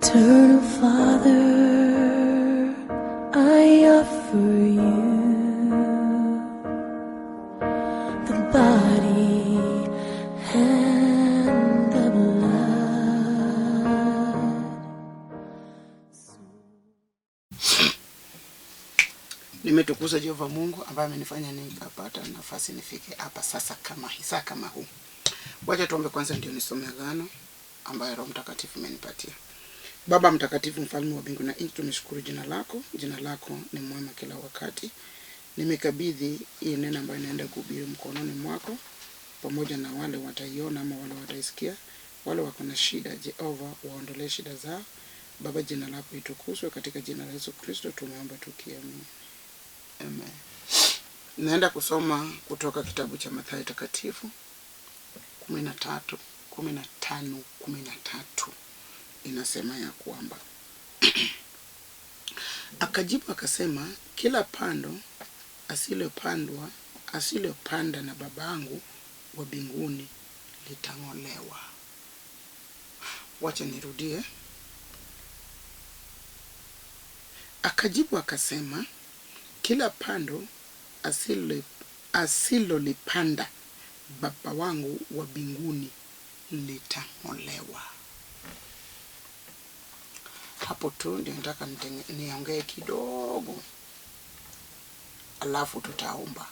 Eternal Father, I offer you the body and the blood. Nimetukuza Jehova Mungu ambaye amenifanya nikapata nafasi nifike hapa sasa kama saa kama huu. Wacha tuombe kwanza, ndio nisome agano ambayo Roho Mtakatifu amenipatia. Baba Mtakatifu, mfalme wa mbingu na nchi, tumeshukuru jina lako. Jina lako ni mwema kila wakati. Nimekabidhi hii neno ambayo inaenda kuhubiri mkononi mwako, pamoja na wale wataiona ama wale wataisikia, wale wako na shida, Jehova waondolee shida zao. Baba, jina lako itukuzwe, katika jina la Yesu Kristo tumeomba tukiamini. Amen. Naenda kusoma kutoka kitabu cha Mathayo takatifu 13 15 13, inasema ya kwamba akajibu akasema, kila pando asilopandwa asilopanda na babangu wa mbinguni litang'olewa. Wacha nirudie. Akajibu akasema, kila pando asilolipanda Baba wangu wa mbinguni litang'olewa. Hapo tu ndio nataka niongee kidogo, alafu tutaomba.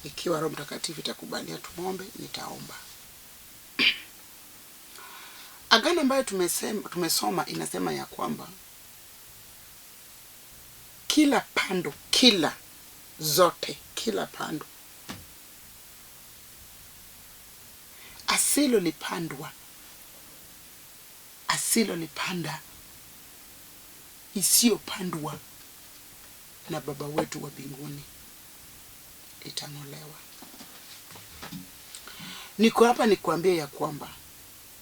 Ikiwa Roho Mtakatifu itakubalia tuombe, nitaomba. Agano ambayo tumesoma inasema ya kwamba kila pando, kila zote, kila pando asilolipandwa, asilolipanda, isiyopandwa na Baba wetu wa mbinguni itang'olewa. Niko hapa nikuambie ya kwamba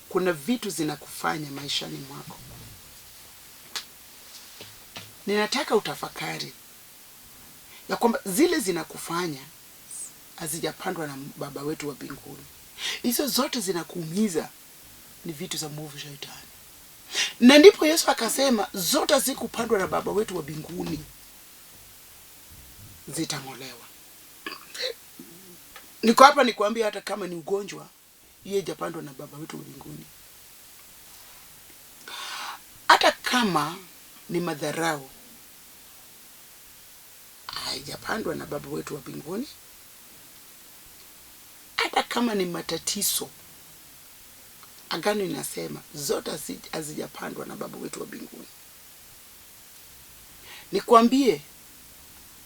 kuna vitu zinakufanya maishani mwako. Ninataka utafakari ya kwamba zile zinakufanya hazijapandwa na Baba wetu wa mbinguni. Hizo zote zinakuumiza ni vitu za mwovu Shetani. Na ndipo Yesu akasema zote zikupandwa na Baba wetu wa mbinguni zitang'olewa. Niko hapa nikuambia, hata kama ni ugonjwa, hiyo haijapandwa na Baba wetu wa mbinguni. Hata kama ni madharau, haijapandwa na Baba wetu wa mbinguni. Hata kama ni matatizo, agano inasema zote hazijapandwa na Baba wetu wa mbinguni. Nikwambie,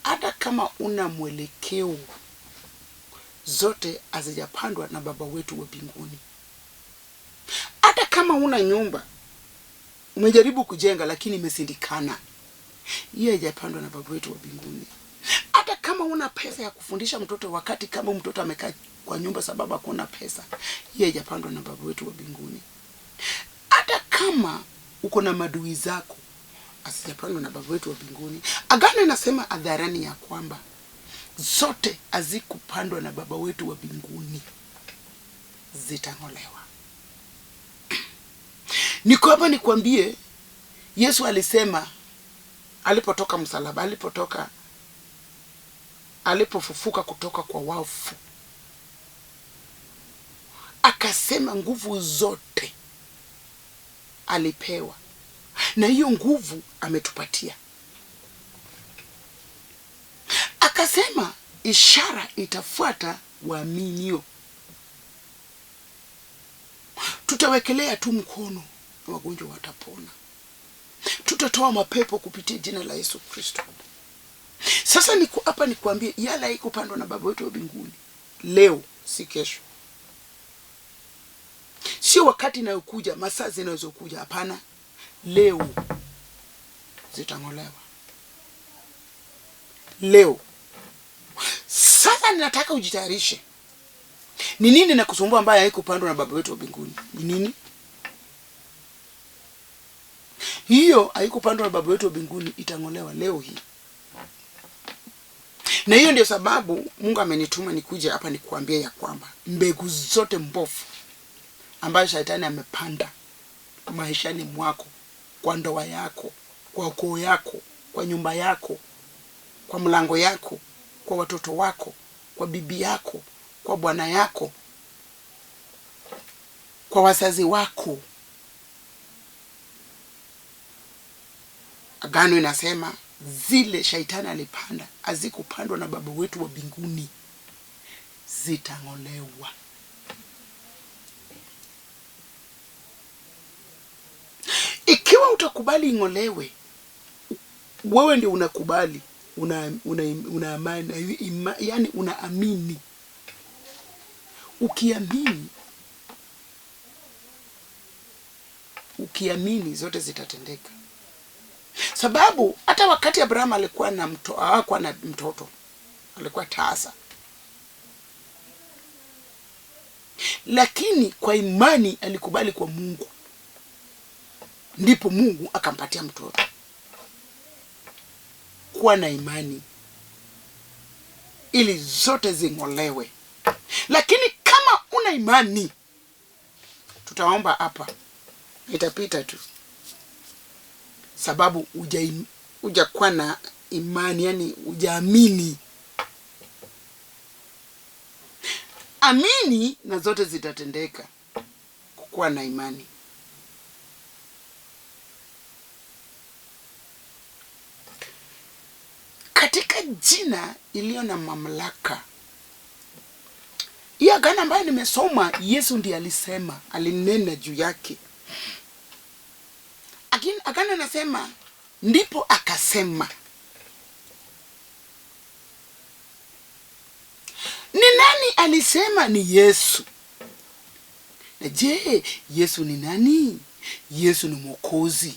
hata kama una mwelekeo, zote hazijapandwa na Baba wetu wa mbinguni. Hata kama una nyumba, umejaribu kujenga lakini imeshindikana, hiyo haijapandwa na Baba wetu wa mbinguni. Hata kama una pesa ya kufundisha mtoto, wakati kama mtoto amekaa kwa nyumba sababu hakuna pesa, hiyo haijapandwa na Baba wetu wa mbinguni. Hata kama uko na madui zako, asijapandwa na Baba wetu wa mbinguni. Agano inasema hadharani ya kwamba zote hazikupandwa na Baba wetu wa mbinguni zitang'olewa. Niko hapa nikwambie, Yesu alisema alipotoka msalaba, alipofufuka kutoka kwa wafu, akasema nguvu zote alipewa, na hiyo nguvu ametupatia. Akasema ishara itafuata waaminio. Tutawekelea tu mkono na wagonjwa watapona. Tutatoa mapepo kupitia jina la Yesu Kristo. Sasa niko hapa nikuambie, yale haikupandwa na Baba wetu wa mbinguni leo, si kesho, sio wakati inayokuja, masaa zinazokuja, hapana, leo zitang'olewa leo. Sasa ninataka ujitayarishe. Ni nini nakusumbua ambaye haikupandwa na Baba wetu wa mbinguni? Ni nini hiyo haikupandwa na Baba wetu wa mbinguni? Itang'olewa leo hii. Na hiyo ndio sababu Mungu amenituma nikuje hapa nikuambie ya kwamba mbegu zote mbovu ambayo shetani amepanda maishani mwako, kwa ndoa yako, kwa ukoo yako, kwa nyumba yako, kwa mlango yako, kwa watoto wako, kwa bibi yako, kwa bwana yako, kwa wazazi wako. Agano inasema zile shaitani alipanda hazikupandwa na Baba wetu wa mbinguni, zitang'olewa. Ikiwa utakubali ing'olewe, wewe ndio unakubali, una amani, yani unaamini. Ukiamini zote zitatendeka. Sababu hata wakati Abraham alikuwa na hakuwa na mtoto, alikuwa tasa, lakini kwa imani alikubali kwa Mungu, ndipo Mungu akampatia mtoto. Kuwa na imani ili zote zing'olewe. Lakini kama una imani, tutaomba hapa, itapita tu, sababu hujakuwa na imani, yani hujaamini. Amini na zote zitatendeka. Kukuwa na imani. Katika jina iliyo na mamlaka. Hii agano ambayo nimesoma, Yesu ndiye alisema, alinena juu yake. Agano anasema, ndipo akasema. Ni nani alisema? Ni Yesu. Na je, Yesu ni nani? Yesu ni Mwokozi.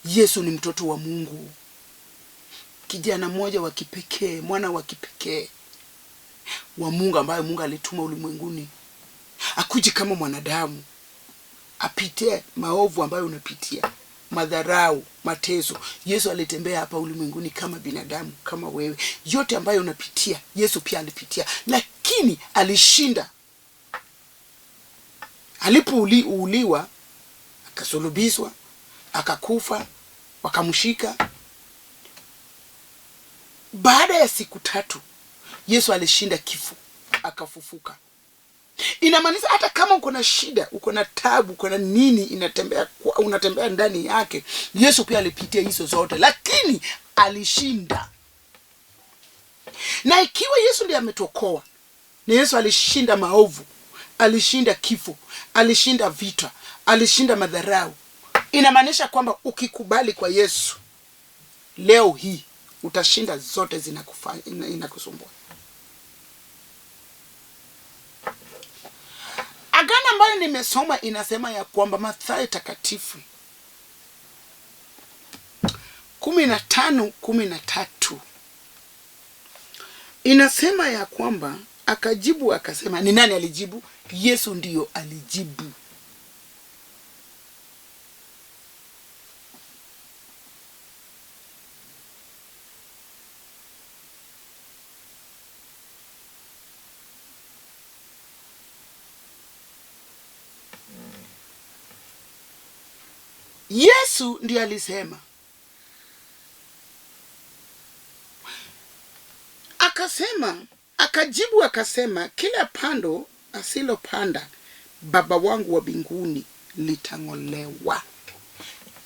Yesu ni mtoto wa Mungu. Kijana mmoja wa kipekee, mwana wa kipekee wa Mungu ambaye Mungu alituma ulimwenguni. Akuje kama mwanadamu, apitie maovu ambayo unapitia, madharau, mateso. Yesu alitembea hapa ulimwenguni kama binadamu, kama wewe. Yote ambayo unapitia, Yesu pia alipitia, lakini alishinda. Alipouliwa, akasulubishwa, akakufa, wakamshika. Baada ya siku 3, Yesu alishinda kifo, akafufuka. Inamaanisha hata kama uko na shida, uko na taabu, uko na nini, unatembea ndani yake, Yesu pia alipitia hizo zote, lakini alishinda. Na ikiwa Yesu ndiye ametuokoa, na Yesu alishinda maovu, alishinda kifo, alishinda vita, alishinda madharau, inamaanisha kwamba ukikubali kwa Yesu leo hii utashinda zote inakusumbua. Agano ambayo nimesoma inasema ya kwamba Mathayo takatifu 15:13 inasema ya kwamba akajibu akasema. Ni nani alijibu? Yesu ndiyo alijibu. Yesu ndiye alisema. Akasema, akajibu akasema, kila pando asilopanda Baba wangu wa mbinguni litang'olewa.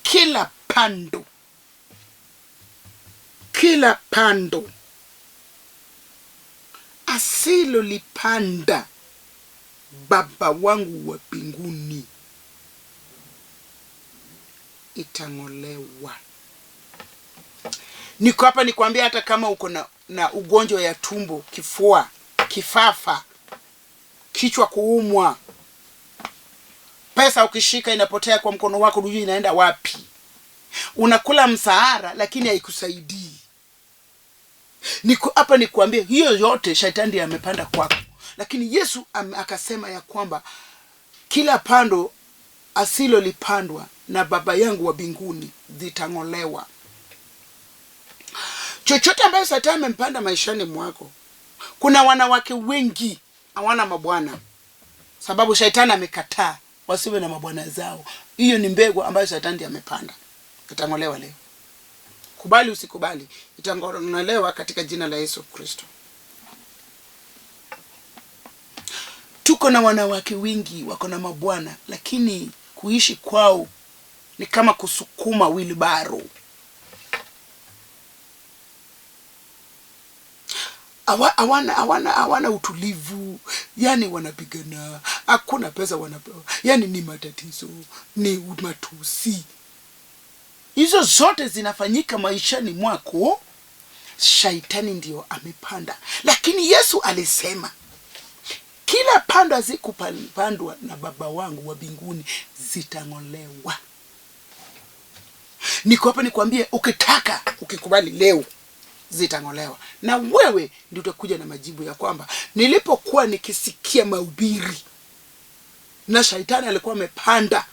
Kila pando. Kila pando asilolipanda Baba wangu wa mbinguni itang'olewa. Niko hapa nikwambia, hata kama uko na ugonjwa ya tumbo, kifua, kifafa, kichwa kuumwa, pesa ukishika inapotea kwa mkono wako, hujui inaenda wapi. Unakula msahara lakini haikusaidii. Niko hapa nikuambie, hiyo yote shetani ndiye amepanda kwako. Lakini Yesu akasema ya kwamba kila pando asilolipandwa na Baba yangu wa mbinguni litang'olewa. Chochote ambayo shetani amempanda maishani mwako. Kuna wanawake wengi hawana mabwana sababu shetani amekataa. wasiwe na mabwana zao. Hiyo ni mbegu ambayo shetani ndiye amepanda. Itang'olewa leo. Kubali usikubali, itang'olewa katika jina la Yesu Kristo. Tuko na wanawake wengi wako na mabwana, lakini kuishi kwao ni kama kusukuma wheelbarrow. Hawana utulivu, yani wanapigana, hakuna pesa wanapewa, yani ni matatizo, ni matusi. Hizo zote zinafanyika maishani mwako, shaitani ndio amepanda. Lakini Yesu alisema kila pando hazikupandwa na Baba wangu wa mbinguni zitang'olewa. Niko hapa nikwambie, ukitaka ukikubali leo zitang'olewa. Na wewe ndio utakuja na majibu ya kwamba nilipokuwa nikisikia mahubiri na shaitani alikuwa amepanda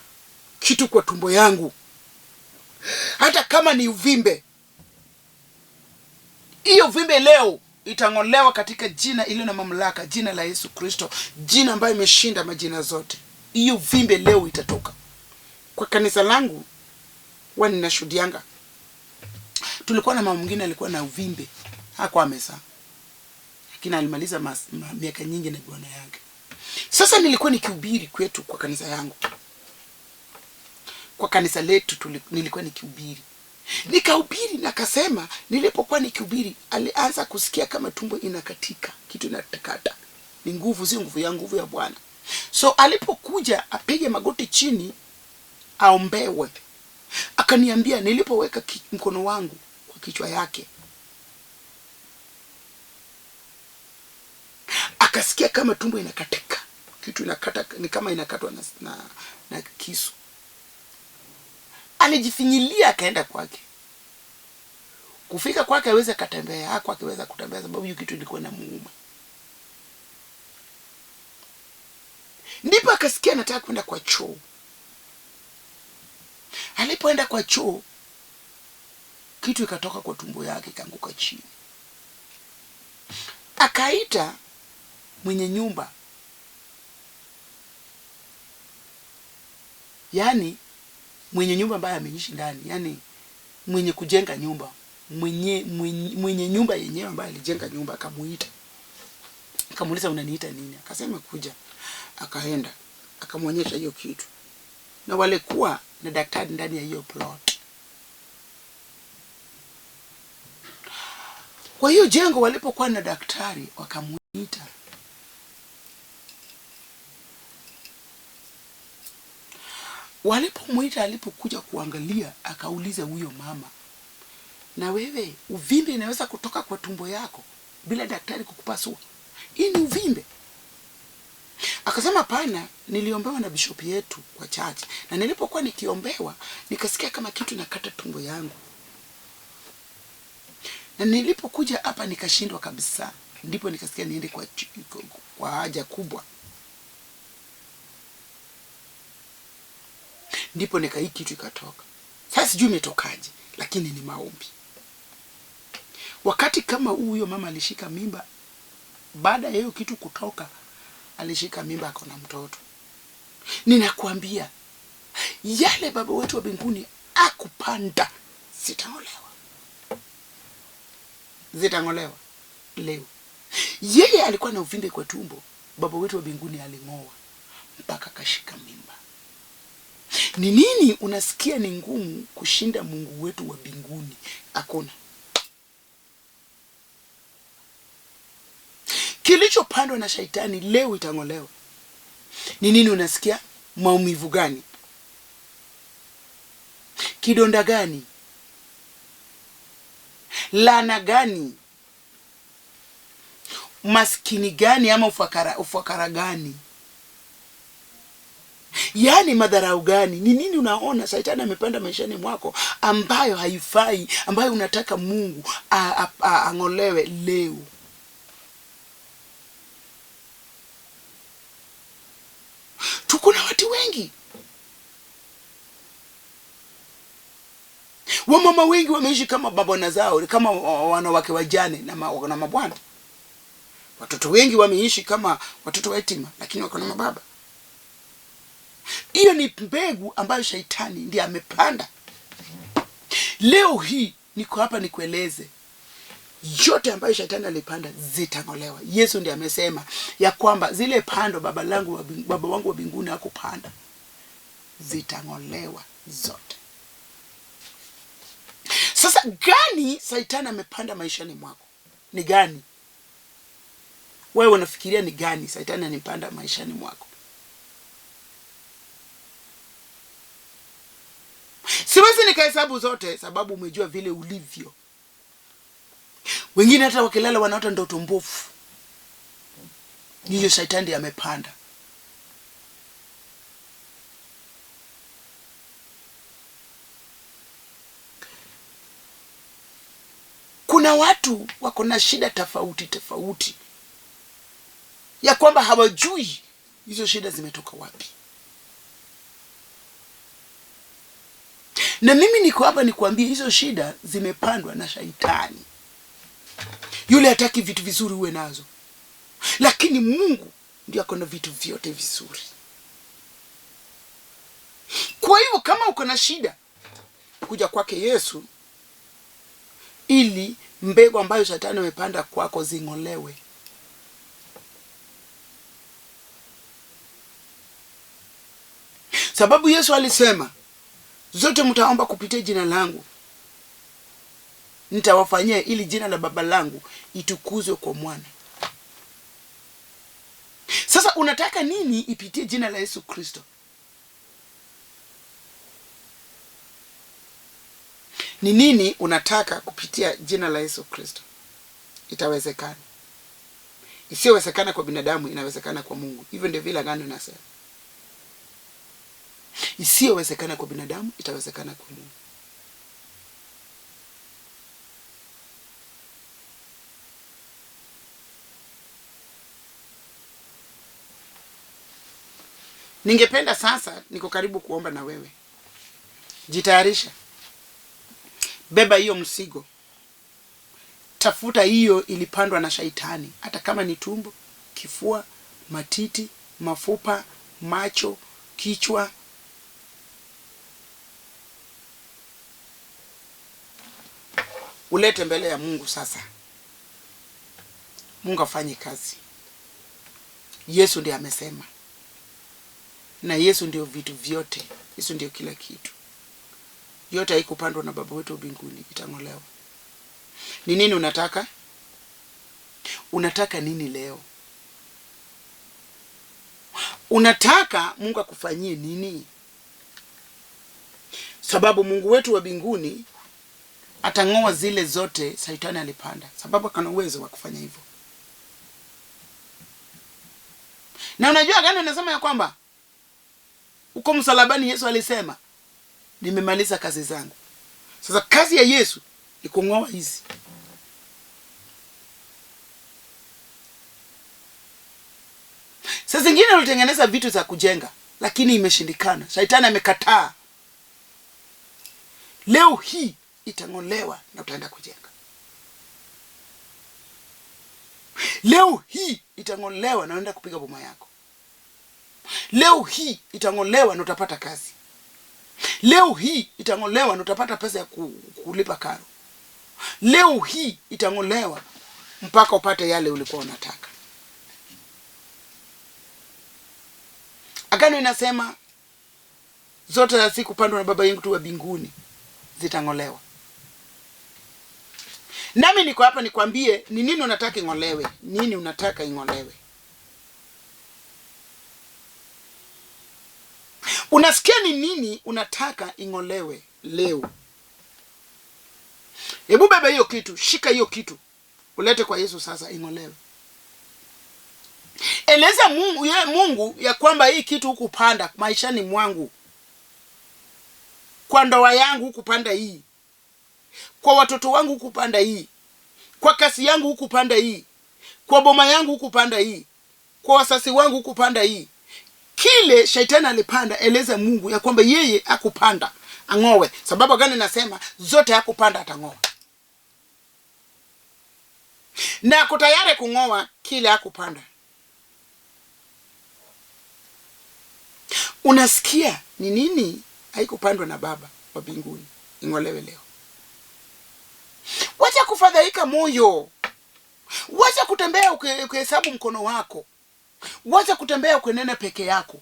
kitu kwa tumbo yangu, hata kama ni uvimbe, hiyo uvimbe leo itang'olewa katika jina iliyo na mamlaka, jina la Yesu Kristo, jina ambayo imeshinda majina zote. Hiyo uvimbe leo itatoka. Kwa kanisa langu huwa ninashuhudianga, tulikuwa na mama mwingine alikuwa na uvimbe, hakuwa amezaa, lakini alimaliza miaka nyingi na bwana yake. Sasa nilikuwa nikihubiri kwetu kwa kanisa yangu, kwa kanisa letu nilikuwa nikihubiri. Nikahubiri na akasema, nilipokuwa nikihubiri alianza kusikia kama tumbo inakatika, kitu inatakata. Ni nguvu, si nguvu ya nguvu ya Bwana. So alipokuja apige magoti chini aombewe, akaniambia nilipoweka mkono wangu kwa kichwa yake akasikia kama tumbo inakatika, kitu inakata, ni kama inakatwa na kisu. Alijifinyilia akaenda kwake. Kufika kwake aweze akatembea, hakuwa akiweza kutembea sababu hiyo kitu ilikuwa inamuuma. Ndipo akasikia anataka kwenda kwa choo. Alipoenda kwa choo, kitu ikatoka kwa tumbo yake ikaanguka chini. Akaita mwenye nyumba, yani mwenye nyumba ambaye ameishi ndani, yani mwenye kujenga nyumba, mwenye nyumba yenyewe ambaye alijenga nyumba, akamuita. Akamuuliza unaniita nini? Akasema kuja. Akaenda akamwonyesha hiyo kitu. Na walikuwa na daktari ndani ya hiyo plot. Kwa hiyo jengo walipokuwa na daktari wakamuita. Walipomuita, alipokuja kuangalia akauliza huyo mama, na wewe uvimbe inaweza kutoka kwa tumbo yako bila daktari kukupasua? Hii ni uvimbe. Akasema hapana, niliombewa na bishop yetu kwa church, na nilipokuwa nikiombewa nikasikia kama kitu inakata tumbo yangu, na nilipokuja hapa nikashindwa kabisa, ndipo nikasikia niende kwa haja kubwa, ndipo hii kitu ikatoka. Sasa sijui imetokaje, lakini ni maombi. Wakati kama huu huyo mama alishika mimba, baada ya hiyo kitu kutoka alishika mimba akona mtoto. Ninakuambia yale Baba wetu wa mbinguni akupanda zitang'olewa. Zitang'olewa leo. Yeye alikuwa na uvimbe kwa tumbo, Baba wetu wa mbinguni aling'oa mpaka akashika mimba. Ni nini unasikia ni ngumu kushinda Mungu wetu wa mbinguni? Hakuna. Kilichopandwa na shaitani leo itang'olewa. Ni nini unasikia? Maumivu gani? Kidonda gani? Laana gani? Maskini gani ama ufakara gani? Yaani madharau gani? Ni nini unaona shaitani amepanda maishani mwako ambayo haifai, ambayo unataka Mungu ang'olewe leo? Tuko na watu wengi. Wamama wengi wameishi kama mabwana zao, kama wanawake wajane na mabwana. Watoto wengi wameishi kama watoto wa yatima, lakini wako na mababa. Hiyo ni mbegu ambayo shaitani ndiye amepanda. Leo hii niko hapa nikueleze yote ambayo shetani alipanda zitang'olewa. Yesu ndiye amesema ya kwamba zile pando baba wangu wa mbinguni hakupanda zitang'olewa zote. Sasa gani shetani amepanda maishani mwako? Ni gani? Wewe unafikiria ni gani shetani anipanda maishani mwako? Siwezi nikahesabu zote sababu umejua vile ulivyo. Wengine hata wakilala wanaota ndoto mbovu. Hiyo shetani ndiye amepanda. Kuna watu wako na shida tofauti tofauti ya kwamba hawajui hizo shida zimetoka wapi. Na mimi niko hapa nikuambie hizo shida zimepandwa na shaitani. Yule hataki vitu vizuri uwe nazo, lakini Mungu ndio ako na vitu vyote vizuri. Kwa hivyo kama uko na shida, kuja kwake Yesu ili mbegu ambayo shetani amepanda kwako zing'olewe. Sababu Yesu alisema zote mtaomba kupitia jina langu nitawafanyia, ili jina la Baba langu itukuzwe kwa Mwana. Sasa unataka nini ipitie jina la Yesu Kristo? Ni nini unataka kupitia jina la Yesu Kristo? Itawezekana. Isiyowezekana kwa binadamu inawezekana kwa Mungu. Hivyo ndio vile agano inasema. Isiyowezekana kwa binadamu itawezekana kwa Mungu. Ningependa sasa, niko karibu kuomba na wewe. Jitayarisha, beba hiyo mzigo, tafuta hiyo ilipandwa na shaitani, hata kama ni tumbo, kifua, matiti, mafupa, macho, kichwa. Ulete mbele ya Mungu sasa. Mungu afanye kazi. Yesu ndiye amesema. Na Yesu ndio vitu vyote. Yesu ndio kila kitu. Yote haikupandwa na Baba wetu mbinguni itang'olewa. Ni nini unataka? Unataka nini leo? Unataka Mungu akufanyie nini? Sababu Mungu wetu wa mbinguni atang'oa zile zote shetani alipanda. Sababu ana uwezo wa kufanya hivyo. Na unajua gani anasema ya kwamba uko msalabani Yesu alisema nimemaliza kazi zangu. Sasa kazi ya Yesu ni kung'oa hizi. Sasa zingine ulitengeneza vitu za kujenga lakini imeshindikana. Shetani amekataa. Leo hii itang'olewa na utaenda kujenga. Leo hii itang'olewa na unaenda kupiga boma yako. Leo hii itang'olewa na utapata kazi. Leo hii itang'olewa na utapata pesa ya kulipa karo. Leo hii itang'olewa mpaka upate yale ulikuwa unataka. Agano inasema zote za siku pandwa na Baba yetu wa mbinguni zitang'olewa. Nami niko hapa nikwambie ni nini unataka ing'olewe, nini unataka ing'olewe. Unasikia ni nini unataka ing'olewe leo? Hebu beba hiyo kitu, shika hiyo kitu, ulete kwa Yesu sasa ing'olewe. Eleza Mungu ya kwamba hii kitu hukupanda maishani mwangu, kwa ndoa yangu hukupanda hii, kwa watoto wangu hukupanda hii, kwa kasi yangu hukupanda hii, kwa boma yangu hukupanda hii, kwa wasasi wangu hukupanda hii. Kile shetani alipanda, eleza Mungu ya kwamba yeye hakupanda, ang'owe. Sababu gani nasema zote hakupanda atang'oa. Na ako tayari kung'oa kile hakupanda. Unasikia ni nini haikupandwa na Baba wa mbinguni ing'olewe leo. Wacha kufadhaika moyo, wacha kutembea ukihesabu mkono wako, wacha kutembea ukinena peke yako.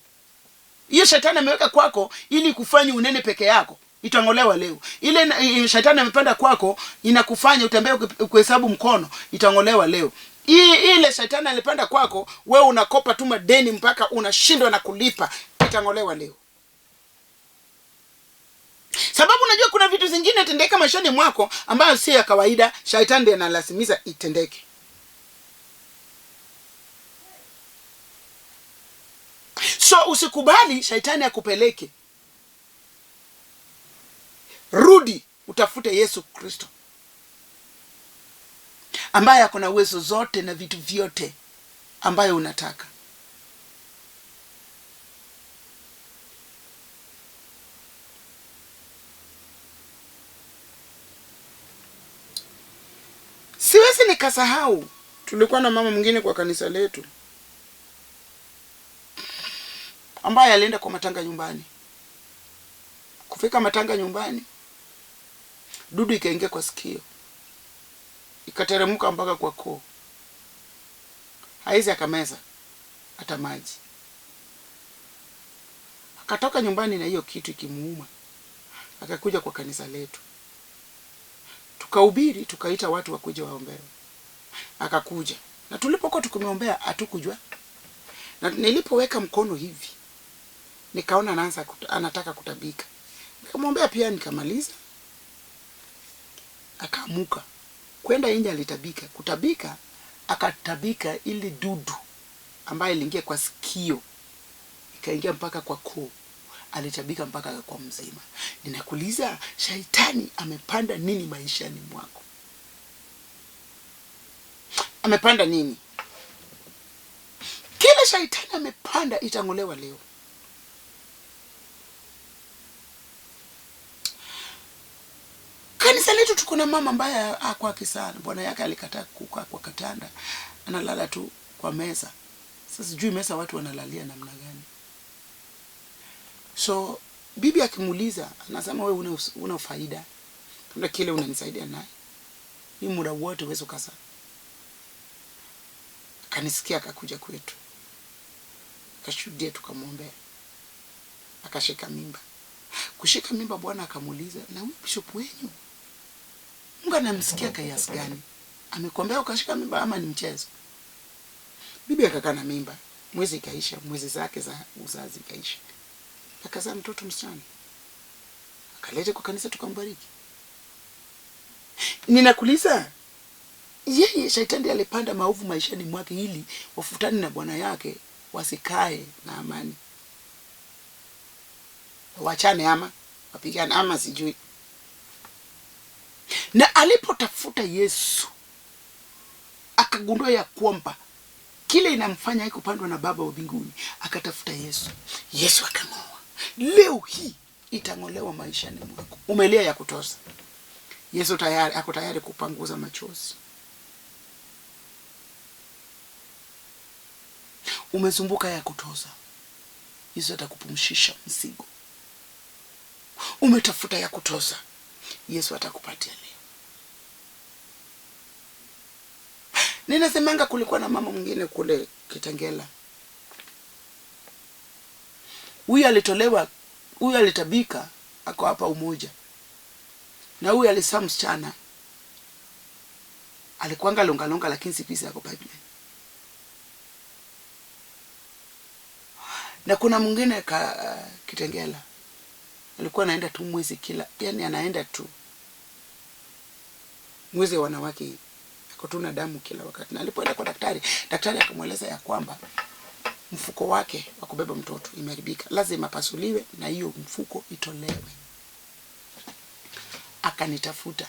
Hiyo shetani ameweka kwako ili kufanya unene peke yako, itang'olewa leo. Ile shetani amepanda kwako inakufanya utembee kuhesabu mkono, itang'olewa leo. Ile shetani alipanda kwako, wewe unakopa tu madeni mpaka unashindwa na kulipa, itang'olewa leo. Sababu unajua kuna vitu zingine tendeka maishani mwako ambayo si ya kawaida, shetani ndiye analazimisha itendeke. So usikubali shetani akupeleke. Rudi utafute Yesu Kristo ambaye ako na uwezo zote na vitu vyote ambayo unataka. Siwezi nikasahau, tulikuwa na mama mwingine kwa kanisa letu ambaye alienda kwa matanga nyumbani. Kufika matanga nyumbani, dudu ikaingia kwa sikio, ikateremka mpaka kwa koo. Haizi akameza hata maji. Akatoka nyumbani na hiyo kitu ikimuuma, akakuja kwa kanisa letu. Tukahubiri, tukaita watu wakuja waombewe. Akakuja. Na tulipokuwa tukimwombea hatukujua. Na nilipoweka mkono hivi, nikaona anaanza anataka kutabika. Nikamwombea pia nikamaliza. Akaamuka. Kwenda nje alitabika. Kutabika, akatabika ili dudu ambaye iliingia kwa sikio, ikaingia mpaka kwa koo. Alitabika mpaka akakuwa mzima. Ninakuuliza, shaitani amepanda nini maishani mwako? Amepanda nini? Kile shaitani amepanda itang'olewa leo. Kanisa letu tuko na mama ambaye hakwaki sana. Bwana yake alikataa kukaa kwa kitanda, analala tu kwa meza. Sasa sijui meza watu wanalalia namna gani. So bibi akimuuliza anasema wewe una faida. Kuna kile unanisaidia naye. Ni muda wote uwezo kasa. Akanisikia akakuja kwetu. Akashuhudia, tukamwombea. Akashika mimba. Kushika mimba Bwana akamuuliza, na huyu bishop wenu Mungu anamsikia kiasi gani? Amekuambia ukashika mimba ama ni mchezo? Bibi akakaa na mimba. Mwezi ikaisha, mwezi zake za uzazi ikaisha. Akazaa mtoto msichana. Akaleta kwa kanisa tukambariki. Ninakuuliza, yeye shetani alipanda maovu maishani mwake ili wafutane na bwana yake wasikae na amani. Wachane ama wapigane ama sijui. Na alipotafuta Yesu akagundua ya kwamba kile inamfanya haikupandwa na Baba wa mbinguni, akatafuta Yesu. Yesu akang'oa. Leo hii itang'olewa maishani mwako. Umelia ya kutosha. Yesu tayari ako tayari kupanguza machozi. Umezumbuka ya kutosha. Yesu atakupumzisha mzigo. Umetafuta ya kutosha. Yesu atakupatia leo. Ninasemanga kulikuwa na mama mwingine kule Kitengela. Huyu alitolewa, huyu alitabika, ako hapa Umoja. Na huyu alizaa msichana. Alikuanga longa longa lakini siku hizi ako pipeline. Na kuna mwingine Kitengela. Alikuwa anaenda tu mwezi kila, yani anaenda tu mwezi wa wanawake, ako tu na damu kila wakati. Na alipoenda kwa daktari, daktari akamweleza ya kwamba mfuko wake wa kubeba mtoto imeharibika, lazima pasuliwe na hiyo mfuko itolewe. Akanitafuta,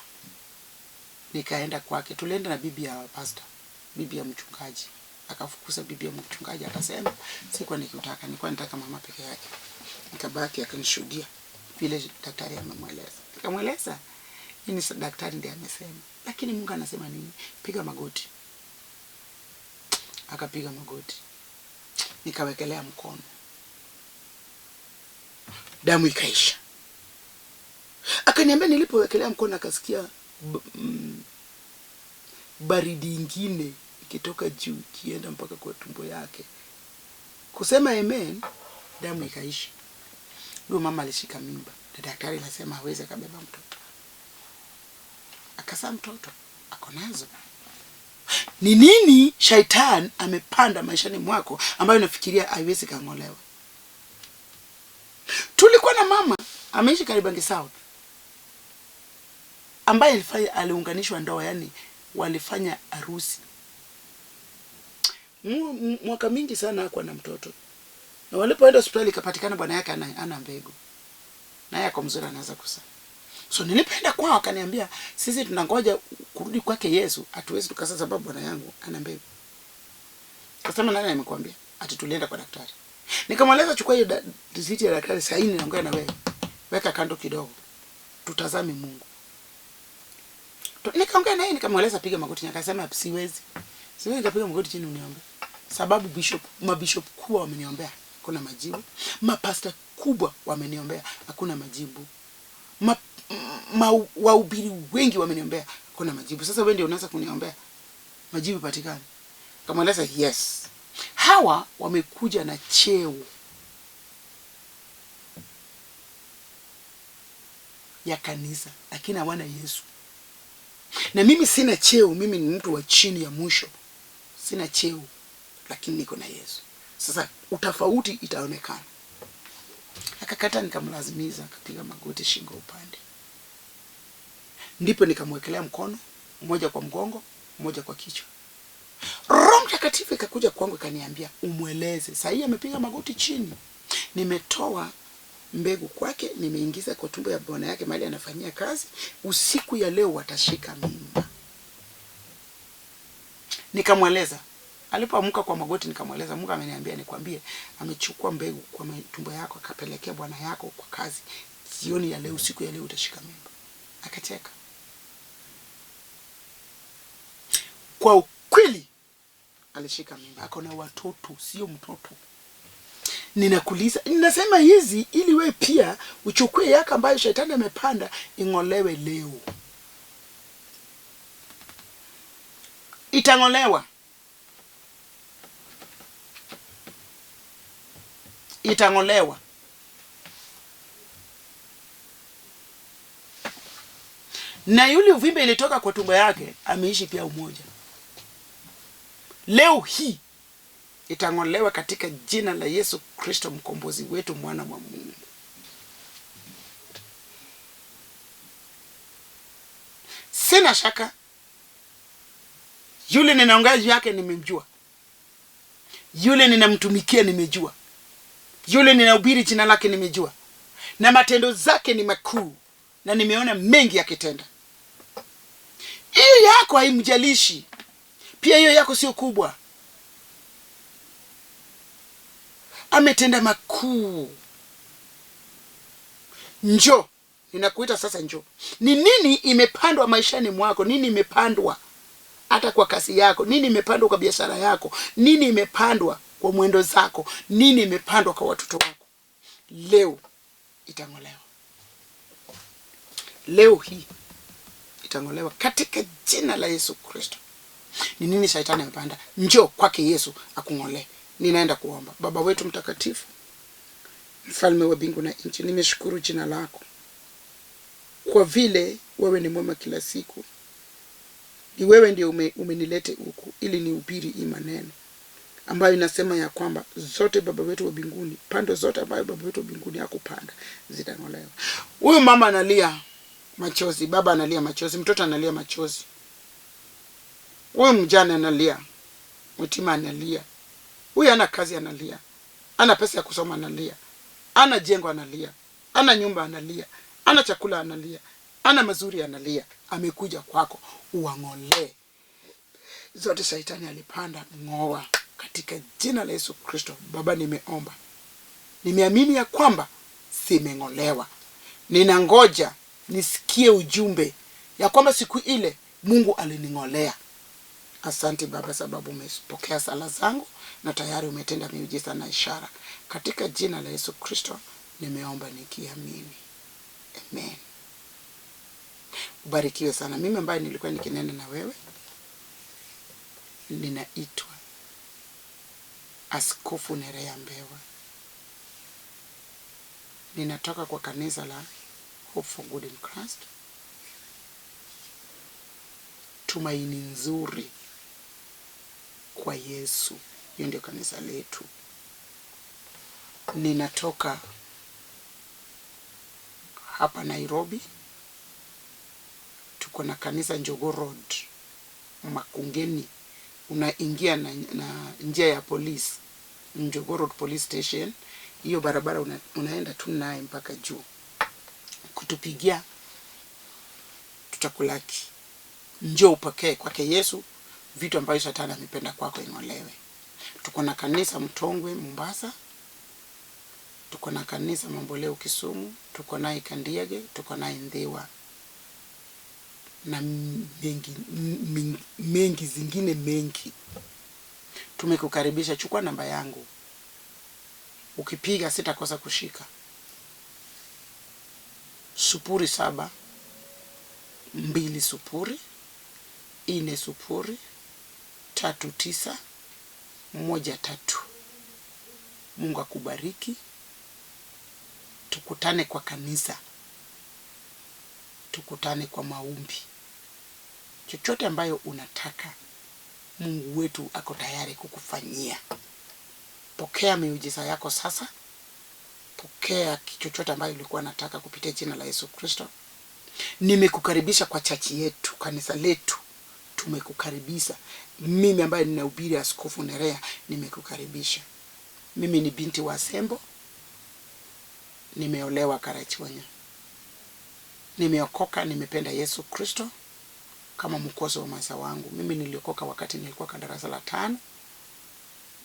nikaenda kwake. Tulienda na bibi ya pastor, bibi ya mchungaji. Akafukuza bibi ya mchungaji, akasema sikuwa nikitaka, nilikuwa nataka mama peke yake. Nikabaki, akanishuhudia vile daktari amemweleza. Nikamweleza nini daktari ndiye amesema, lakini Mungu anasema nini? Piga magoti. Akapiga magoti, nikawekelea mkono. Damu ikaisha. Akaniambia nilipowekelea mkono akasikia baridi ingine ikitoka juu ikienda mpaka kwa tumbo yake. Kusema amen, damu ikaisha. Huyo mama alishika mimba na daktari alisema hawezi akabeba mtoto. Akazaa mtoto, ako nazo. Ni nini shetani amepanda maishani mwako ambayo unafikiria haiwezi kang'olewa? Tulikuwa na mama ameishi Kariobangi South ambaye aliunganishwa ndoa, yani walifanya harusi mwaka mingi sana, hakuwa na mtoto, na walipoenda hospitali ikapatikana bwana yake ana mbegu, naye ako mzuri, anaweza kuzaa. So nilipoenda kwao akaniambia sisi tunangoja kurudi kwake Yesu, hatuwezi tukazaa sababu bwana yangu ana mbegu. Kasema nani amekwambia? Ati tulienda kwa daktari. Nikamweleza chukua hiyo risiti ya daktari, sasa hii ninaongea na wewe, weka kando kidogo, tutazame Mungu. Nikaongea naye nikamweleza piga magoti, akasema siwezi. Siwezi nikapiga magoti chini uniombe. Sababu mabishop kubwa wameniombea, hakuna majibu. Mapasta kubwa wameniombea, hakuna majibu. Wahubiri wengi wameniombea, hakuna majibu. Sasa wewe ndio unaanza kuniombea, majibu patikane. Nikamweleza yes. Hawa wamekuja na cheo ya kanisa, lakini hawana Yesu. Na mimi sina cheo, mimi ni mtu wa chini ya mwisho. Sina cheo, lakini niko na Yesu. Sasa utofauti itaonekana. Akakata, nikamlazimiza, akapiga magoti shingo upande. Ndipo nikamwekelea mkono, mmoja kwa mgongo, mmoja kwa kichwa. Roho Mtakatifu ikakuja kwangu ikaniambia umweleze. Sasa hii amepiga magoti chini. Nimetoa mbegu kwake, nimeingiza kwa tumbo ya bwana yake mahali anafanyia kazi. Usiku ya leo watashika mimba. Nikamweleza. Alipoamka kwa magoti nikamweleza, Mungu ameniambia nikwambie amechukua mbegu kwa tumbo yako akapelekea bwana yako kwa kazi. Jioni ya leo, usiku ya leo utashika mimba. Akacheka. Kwa ukweli alishika mimba, ako na watoto, sio mtoto. Ninakuuliza, ninasema hizi ili we pia uchukue yako ambayo shetani amepanda ing'olewe leo. Itang'olewa. Itang'olewa. Na yule uvimbe ilitoka kwa tumbo yake ameishi pia umoja. Leo hii itang'olewa katika jina la Yesu Kristo mkombozi wetu, mwana wa Mungu. Sina shaka yule ninaongea juu yake nimemjua, yule ninamtumikia nimejua, yule ninahubiri jina lake nimejua, na matendo zake ni makuu, na nimeona mengi yakitenda. Hiyo yako haimjalishi, pia hiyo yako sio kubwa. Ametenda makuu. Njoo, ninakuita sasa, njoo. Ni nini imepandwa maishani mwako? Nini imepandwa hata kwa kazi yako? Nini imepandwa kwa biashara yako? Nini imepandwa kwa mwendo zako? Nini imepandwa kwa watoto wako? Leo itang'olewa. Leo hii itang'olewa katika jina la Yesu Kristo. Ni nini shetani amepanda? Njoo kwake Yesu akung'olee. Ninaenda kuomba. Baba wetu mtakatifu, mfalme wa mbingu na nchi, nimeshukuru jina lako kwa vile wewe ni mwema kila siku. Ni wewe ndiye umenilete huku ili nihubiri hii maneno ambayo inasema ya kwamba zote baba wetu wa mbinguni, pando zote ambayo baba wetu wa mbinguni hakupanda zitang'olewa. Huyu mama analia machozi, baba analia machozi, mtoto analia machozi, huyu mjane analia, mtima analia, huyu ana kazi analia, ana pesa ya kusoma analia, ana jengo analia, ana nyumba analia, ana chakula analia, ana mazuri analia. Amekuja kwako uang'olee zote shetani alipanda, ng'oa katika jina la Yesu Kristo. Baba, nimeomba, nimeamini ya kwamba zimeng'olewa. Ninangoja nisikie ujumbe ya kwamba siku ile Mungu alining'olea. Asante Baba, sababu umepokea sala zangu na tayari umetenda miujiza na ishara. Katika jina la Yesu Kristo Nimeomba nikiamini, amen. Ubarikiwe sana. Mimi ambaye nilikuwa nikinena na wewe, ninaitwa Askofu Nerea Mbewa. Ninatoka kwa kanisa la Hope for Good in Christ, tumaini nzuri kwa Yesu. Hiyo ndio kanisa letu. Ninatoka hapa Nairobi, tuko na kanisa Njogoo Road, Makongeni. Unaingia na njia ya polisi, Njogoo Road Police Station. Hiyo barabara unaenda tu naye mpaka juu. Kutupigia tutakulaki. Njoo upokee kwake Yesu vitu ambavyo shetani amependa kwako ing'olewe. Tuko na kanisa Mtongwe Mombasa, tuko na kanisa Mamboleo Kisumu, tuko naye Kandiage, tuko naye Ndhiwa na mengi, mengi, mengi zingine mengi. Tumekukaribisha. Chukua namba yangu, ukipiga sitakosa kushika. 07 20 40 39 13. Mungu akubariki. Tukutane kwa kanisa, tukutane kwa maombi. Chochote ambayo unataka, Mungu wetu ako tayari kukufanyia. Pokea miujiza yako sasa. Pokea chochote ambayo ulikuwa unataka kupitia jina la Yesu Kristo. Nimekukaribisha kwa chachi yetu, kanisa letu. Tumekukaribisha. Mimi ambaye ninahubiri Askofu Nerea, nimekukaribisha. Mimi ni binti wa Sembo. Nimeolewa Karachuonyo. Nimeokoka, nimependa Yesu Kristo kama mwokozi wa maisha wangu. Mimi niliokoka wakati nilikuwa kwa darasa la 5.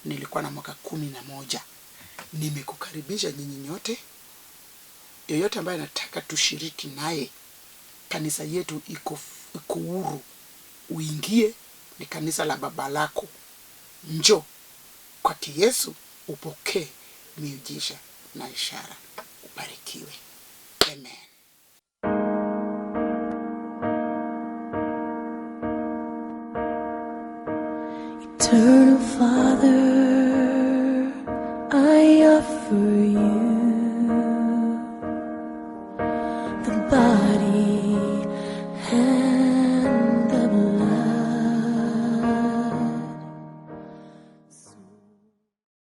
Nilikuwa na mwaka 11. Nimekukaribisha nyinyi nyote. Yoyote ambaye anataka tushiriki naye, kanisa yetu iko huru. Uingie, ni kanisa la baba lako. Njoo kwa Yesu upokee miujiza na ishara. Ubarikiwe. Amen. Eternal Father, I offer